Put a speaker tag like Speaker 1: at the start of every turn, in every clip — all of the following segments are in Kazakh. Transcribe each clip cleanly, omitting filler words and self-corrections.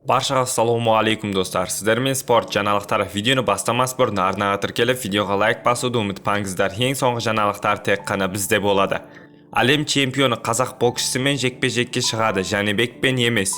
Speaker 1: Баршаға ассалаумағалейкум, достар! Сіздермен спорт жаңалықтары. Видеоны бастамас бұрын арнаға тіркеліп, видеоға лайк басуды ұмытпаңыздар. Ең соңғы жаңалықтар тек қана бізде болады. Әлем чемпионы қазақ боксшысымен жекпе-жекке шығады, Жәнібекпен емес.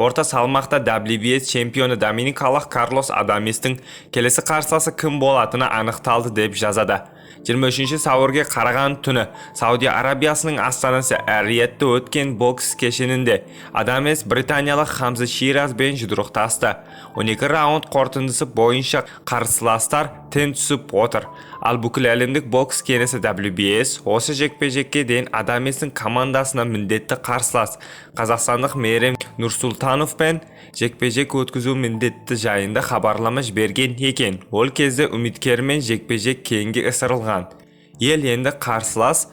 Speaker 1: Орта салмақта WBA чемпионы доминикалық Карлос Адаместің келесі қарсыласы кім болатыны анықталды деп жазады. 23 сәуірге қараған түні Саудия Арабиясының астанасы Әр-Риядта өткен бокс кешенінде Адамес британиялық Хамза Ширазбен жұдырықтасты. 12 раунд қорытындысы бойынша қарсыластар тең түсіп отыр. Ал бүкіл әлемдік бокс кеңесі WBS осы жекпе-жекке дейін Адаместің командасына міндетті қарсылас қазақстандық Мейрам Нұрсұлтановпен жекпе-жек өткізу міндетті жайында хабарлама жіберген екен. Ол кезде үміткермен жекпе-жек кейінге ысырылған. Ел енді қарсылас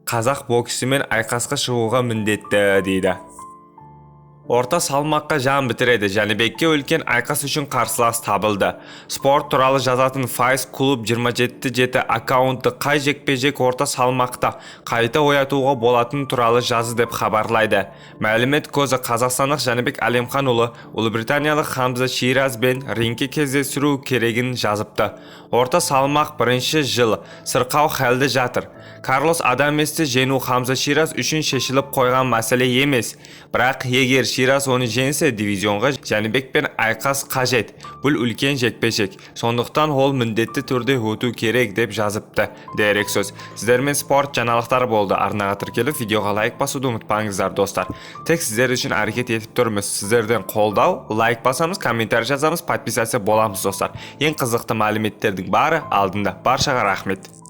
Speaker 1: қазақ боксшысымен айқасқа шығуға міндетті дейді. Орта салмаққа жан бітіреді. Жәнібекке үлкен айқас үшін қарсылас табылды. Спорт туралы жазатын Fight Club 27-7 аккаунты қай жекпе-жек орта салмақта қайта оятуға болатыны туралы жазды деп хабарлайды. Мәлімет көзі қазақстандық Жәнібек Әлімханұлы ұлыбританиялық Хамза Ширазбен рингке кездестіру керегін жазыпты. Орта салмақ бірінші жыл сырқау халде жатыр. Карлос Адаместі жеңу Хамза Шираз үшін шешіліп қойған мәселе емес. Бірақ егер Шираз оны жеңсе, дивизионға Жәнібекпен айқас қажет. Бұл үлкен жекпе-жек. Сондықтан ол міндетті түрде өту керек деп жазыпты. Дерек сөз. Сіздермен спорт жаңалықтары болды. Арнаға тіркеліп, видеоға лайк басуды ұмытпаңыздар, достар. Тек сіздер үшін әрекет етіп тұрмыз. Сіздерден қолдау, лайк басамыз, комментарий жазамыз, подписаться боламыз, достар. Ең қызықты мәліметтердің бары алдында. Баршаға рахмет.